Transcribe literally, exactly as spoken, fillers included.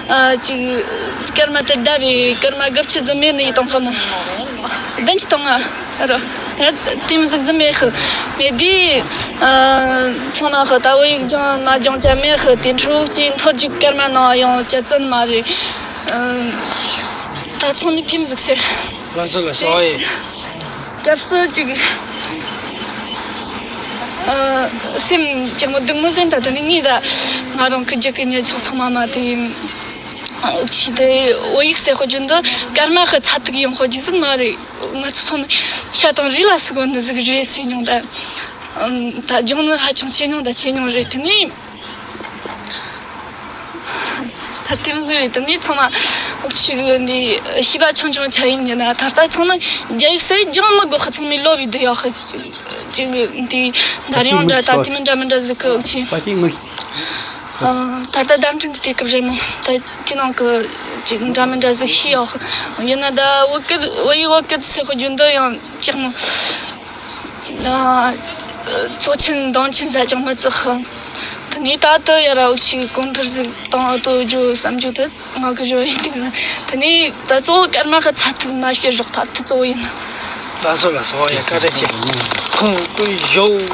ཨ་ཅིག་སྐར་མ་དེ་བརྡབས་པའི་སྐར་མ་དགུ་བཅུ་ཙམ་མེད་ནི་ཡིན་དང་ཁ་མོ། བདུན་ཅུ་དང་ལྔ་རོ། ང་དེ་མོ་ཟིག་ཙམ་མེད་ཤི། མེད་དུས་ཨ་ཚང་མ་ཤི་ད་བོད་ཡིག་སྦྱང་མ་སྦྱང་ཅག་མེད་ཤི། དེ་འཕྲོ་ཅིག་མཐོ་རྒྱུགས་སྐར་མ་ནང་ཡང་ཅག་བཙན་མ་རེད། ཨ་ད་ཚང་མས་དེ་མོ་ཟིག་ཟེར། ང་ཚོ་ལ་གསོ་བ་ཡིན། སྐབས་སུ་ཅིག་ཨ་སེམས་ཅིག་མོ་སྡུག་མོ་ཟིན། ད་དེ་ནི་ངས་ད་ང་རང་གི་རྒྱུད་ཀྱི་ཉེ་ཚགས་ཚང་མ་མ་དེ་ཨ་ཅི་དེ་བོད་ཡིག་ཟེར་ཤོད་རྒྱུ་འདི་སྐར་མ་ཤི་ཚ་ཐུག་ཡོང་ཤོད་རྒྱུ་ཟིན་མ་རེད། ང་ཚོ་ཚང་མས་ཤ་དང་རུས་ལ་ཟུག་གོ་འདི་ཟིག་རེད་ཟེར་མྱོང་ད། ཨམ་ད་སྦྱོང་ནི་ཧ་ཅང་ཆེ་མྱོང་ད་ཆེ་མྱོང་རེད། དེ་ནི། ད་དེ་མོ་ཟིག་རེད། དེ་ནས་ཚང་མ་འུ་ཅག་གི་འདི་ཤེས་པ་ཆུང་ཆུང་ཆ་ཡིན་ཉིན་ན་ད་ལྟ་ཚང་མ་རྒྱ་ཡིག་སེ་སྦྱང་མི་དགོས་ཁ། ཚང་མའི་ལོ་བའི་འདི་ཡག་ཁ་ཅིག་གི་འདི་ད་རེད་ཡང་འདྲ་ད་དེ་མི་འདྲ་མི་འདྲ་ཟིག་གི་འུ་ཅག་ཨ་ད་ལྟ་བརྡ་འཕྲིན་གི་དུས་སྐབས་རེད་མོ། ད་དེ་ནང་གི་ཅིག་འདྲ་མི་འདྲ་ཟིག་ཤེས་ཡག་ཡིན་ན་ད་བོད་སྐད་བོད་ཡིག་བོད་སྐད་ཟེར་ཤོད་རྒྱུ་འདི་ཡང་ཅིག་མོ། ཨ་གཙོ་ཆེན་འདང་ཆེན་ཟ་ཅང་མི་བརྩི་ཤིང་། དེ་ནས་ད་ལྟ་ཡ་ར་འུ་ཅག་གོང་འཕེལ་ཟིག་བཏང་ཨ་ཏོ་ཇོ་བསམ་རྒྱུ་དེ་ང་གི་ཇོ་ཡིན་དེ་ཟིག་དེ་ནས་ད་གཙོ་བོ་སྐར་མ་ཁ་ཚ་ཐུག་མ་ཤེས་རོགས་ད་དེ་གཙོ་བོ་ཡིན། ལགས་སོ་ལགས་སོ། ཡ་བཀའ་དྲིན་ཆེ། ཁོང་ཀུན་ཞོག